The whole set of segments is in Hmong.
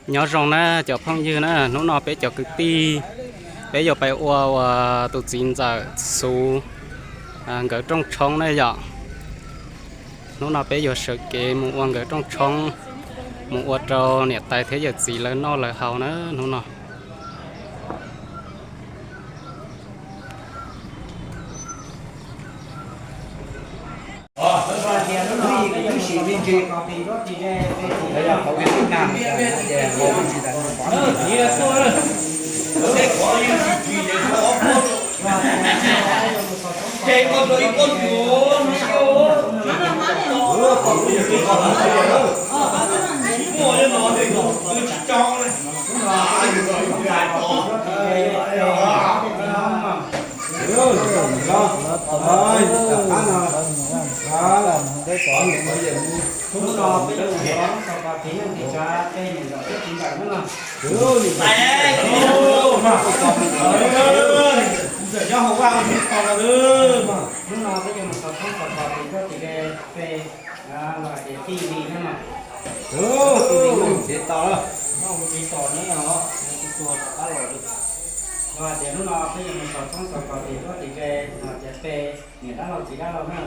Nyob zoo na cov phooj ywg na, hnub no peb cov kwv tij, peb yuav pais ua tus txiv ntxawm Xuv nkawd rooj tshoob na yom. Hnub no peb yuav sawv kev mus ua nkawd rooj tshoob, mus ua rau niam tais thiab yawm txiv lawv noj lawv haus na hnub no. Los hais tias tij li no, tij li no tsev tos, tsev tos ne, tsis tua rov qab los li. Los hais tias hnub no peb yuav mus xaus tshoob xaus kos tim tuab tim ze, los hais tias pe niam dab laug txiv dab laug na.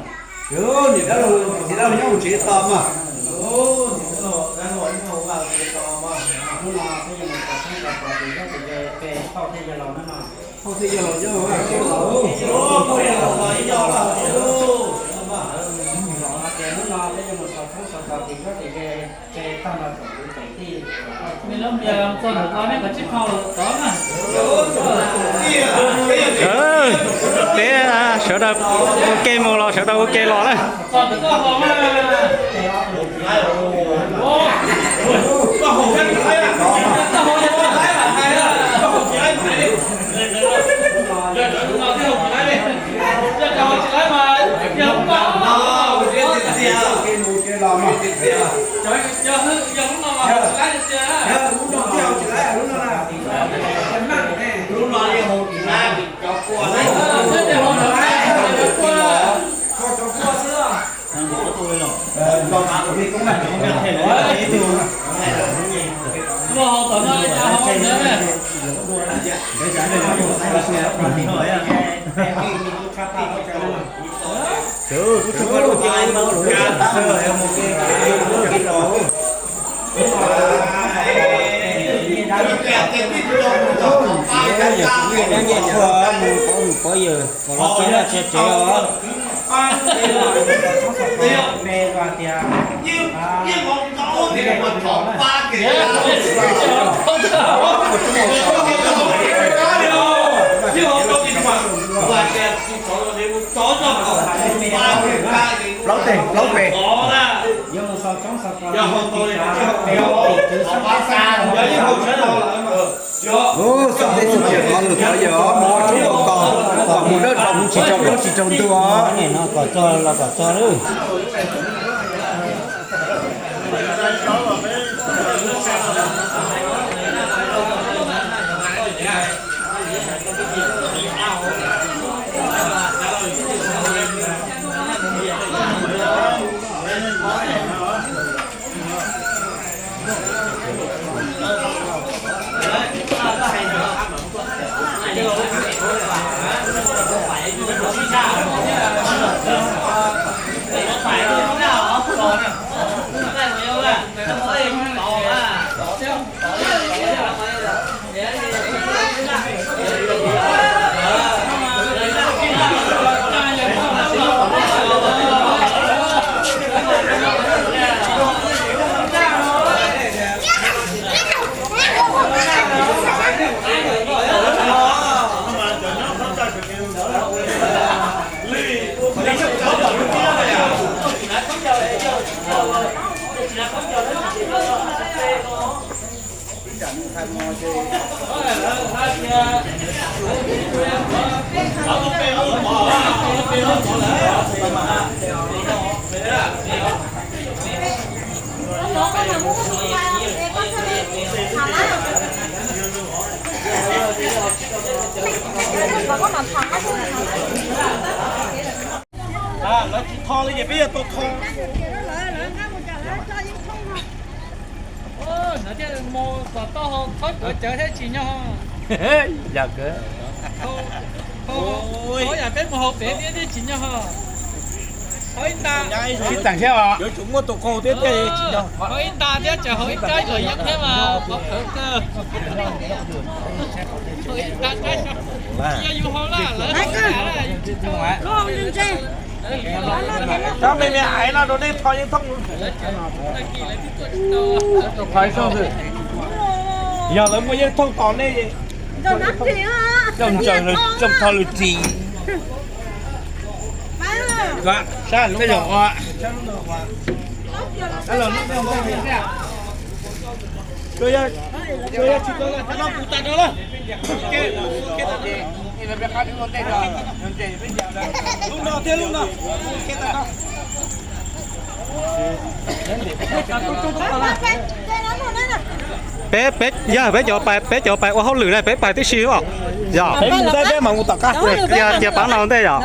Niam dab laug txiv dab laug nyob hauv tsev tos mas. Hnub no peb yuav mus xaus tshoob xaus kos tim tuab tim ze pe phauj thiab yawg laus na mas. Phauj thiab yawg laus nyob hauv tsev tos. Los hais tias hnub no peb yuav mus xaus tshoob xaus kos tim tuab tim ze pe tag nrho tsoom kwv tsoom tij. Peb sawv daws ua ke mus los sawv daws ua ke los na. Plaub tes plaub pes. Ub, xoj peb xoj pem qhov lwm qhov yog mov tshoob kos, kom mus dawb rau mus tsis raug plaub tsis raug ntug os. Kom txog los kom txog lawm. Lawv tsis tho li ces peb yuav tau tho. Thiaj mus kom tau hau thawb kuav cawv thiab tsis nyog. Yog kawg. Hau yam peb mus hau pem thiab thiaj tsis nyog. Hau ib nta. Sib teem thiab os. Yuav tsum muaj tus qaug thiab thiaj tsis nyog. Hau ib nta thiab tseem hau ib kab kom yeeb thiab mas qhov khawv kawg. Hau ib nta kab xyov yus hau lawm lawv hau lawm yus tsis tau. Cov me me hais no rau nej tho yeej thooj. Yog lawv muaj yeej thooj tos nej. Coj ntsaws coj tho lus ris. Sab tej zaum ua. Peb, peb, yog peb cov pais, peb cov pais ua hauj lwm na, peb pais tib si os. Yog. Peb mus ntej, peb mam mus tom qab. Cia, cia pab no ntej yom.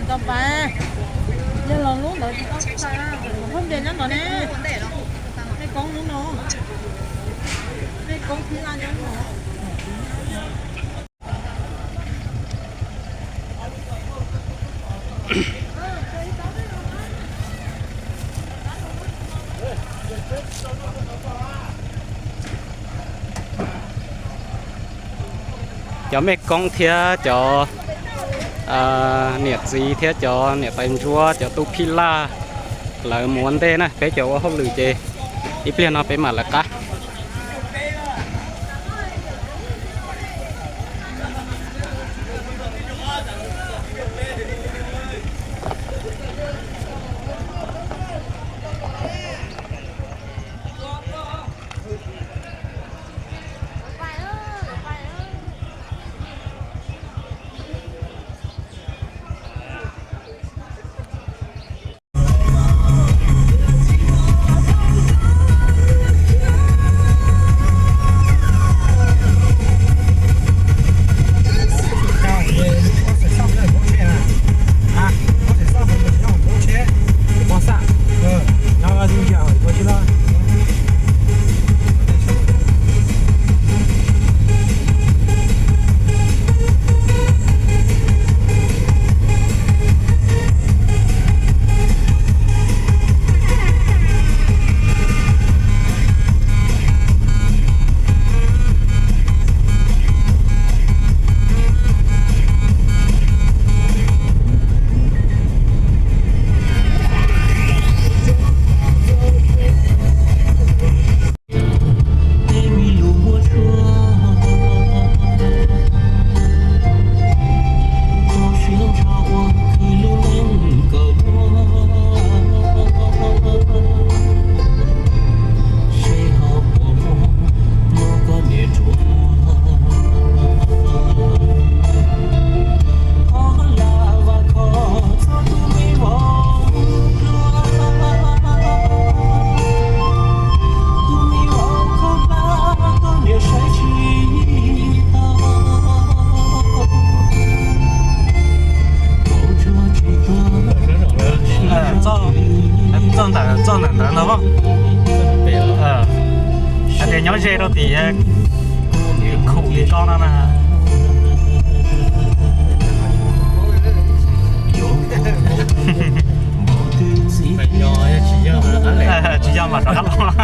Ntau pais, yog los lub ntawd tsis tau pais, lub npe nyob ntawd ne. Tej koob lub no, tej koob phib laj nyob no. Cov mej koob thiab cov niam txiv thiab cov niam tais ntsuab, cov tub phij laj, lawv mus ua ntej na, peb cov ua hauj lwm ces ib pliag no peb mam lawv qab. Txoj ntawm, txoj ntawm ntawd no, hais tias nyob ze rau tim khum tim ko no na. Tsis yog mas rov qab los.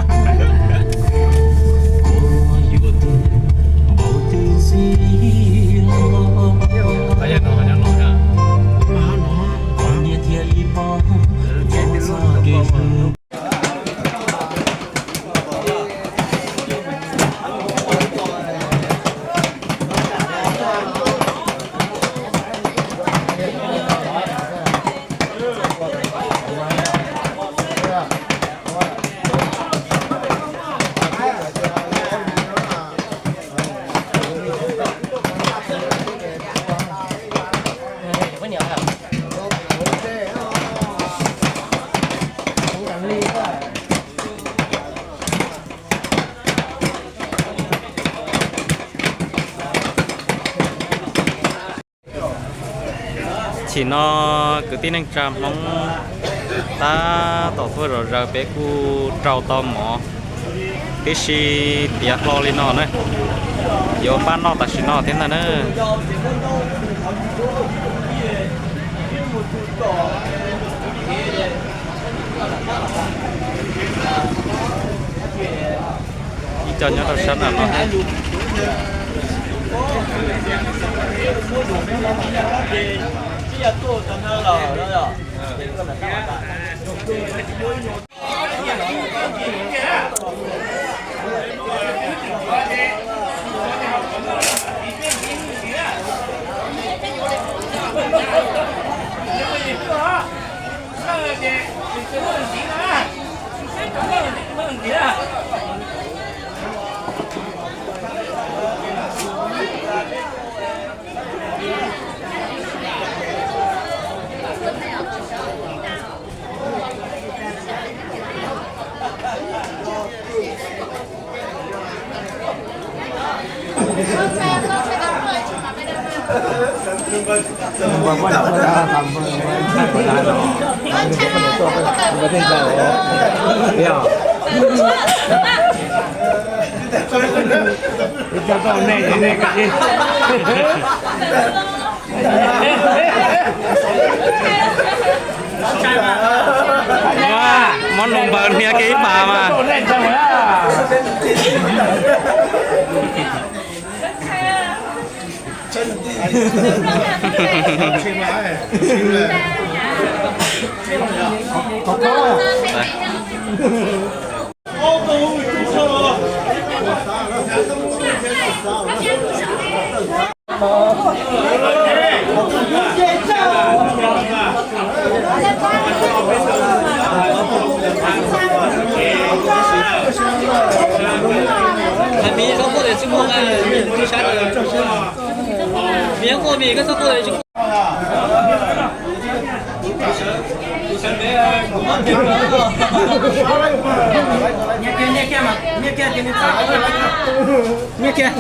Chim no kwv tij neej tsa Hmoob tab tom tuaj zom zaws, peb kuj rau tau mov tib si tiav hlo li no na, yuav pab noj tam sim no thiab ntag na. Ib co nyob rau sab nram no thiab. Muab nus npaws hnia kiag ib pas mas. Hais miv txhob quaj tes tsis muaj, miv tsis sab, miv txhob quaj, miv koj txhob quaj tes tsis muaj. Nyiaj kiag, nyiaj kiag mas, nyiaj kiag ces nws txhob quaj, nyiaj kiag.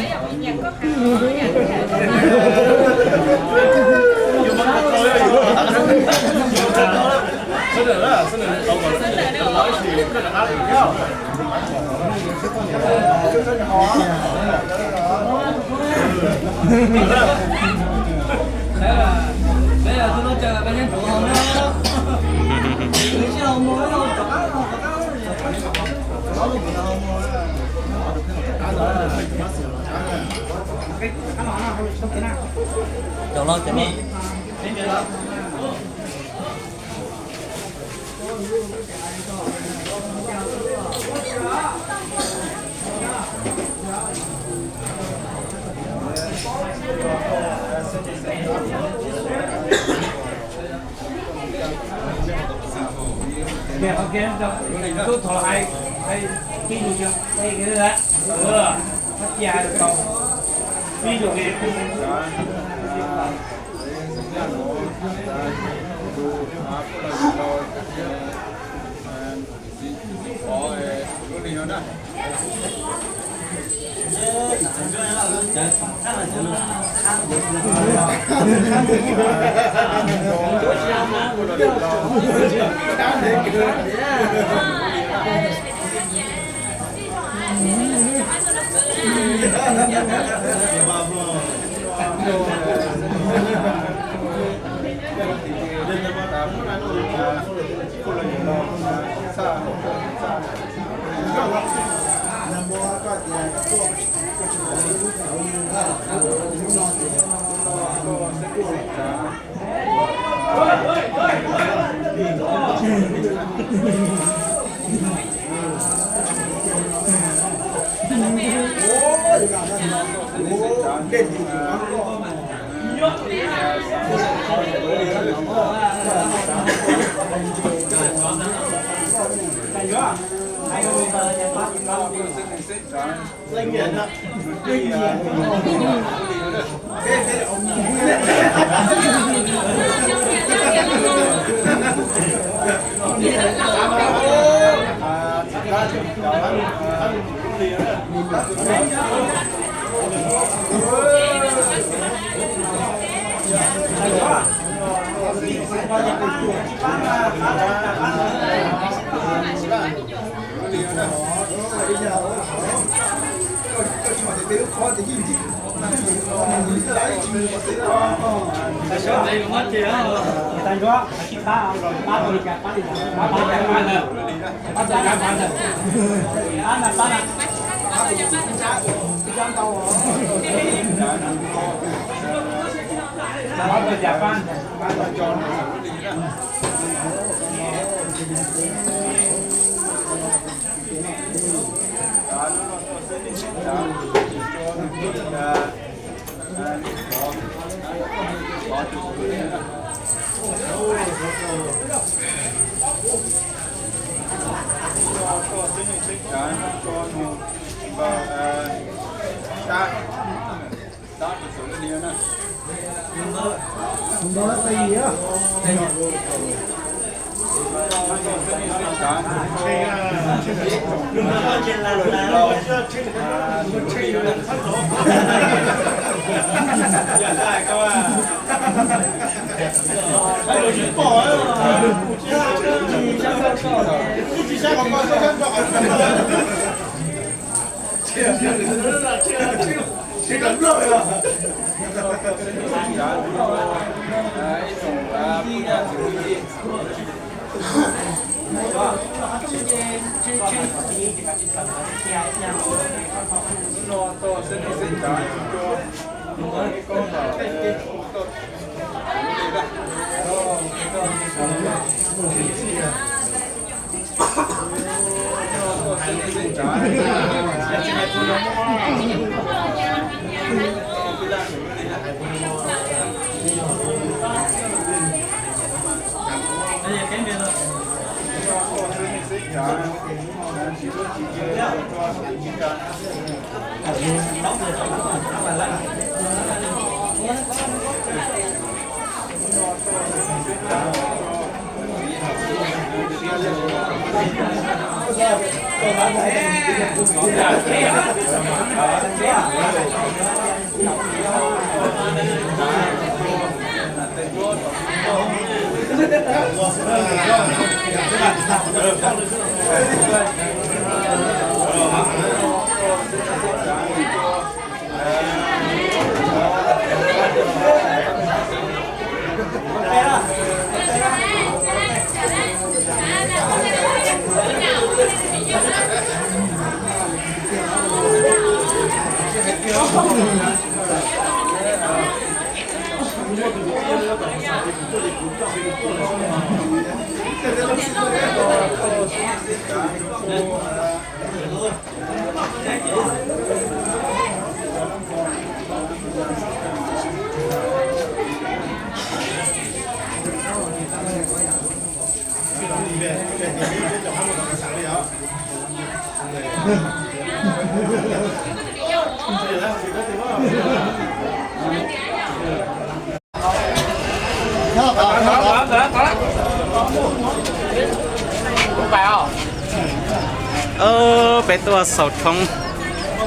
Peb tuaj xaus thoob,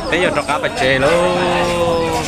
peb yuav rov qab pais tsev lauj.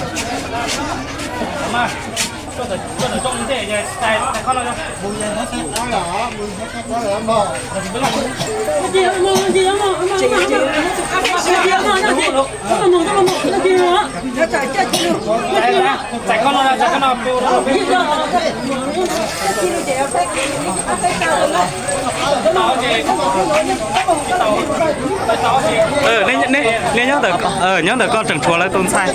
Nyob ntawm koj tseem tshuav lawv tus ntxhais.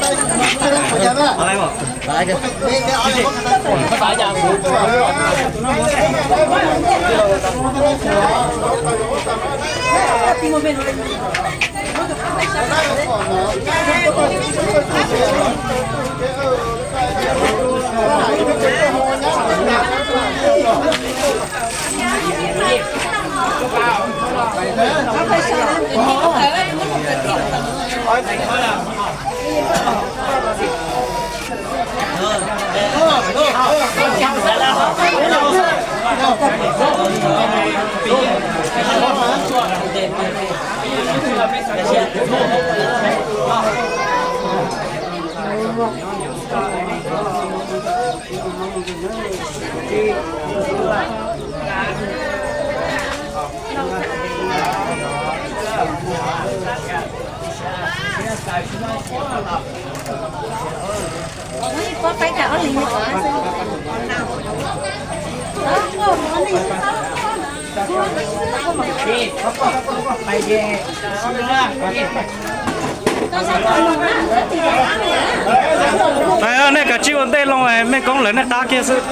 Nej kav tsij ua ntej los, mej koob lawv nej qab kiag xwb,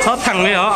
txhob theem li os.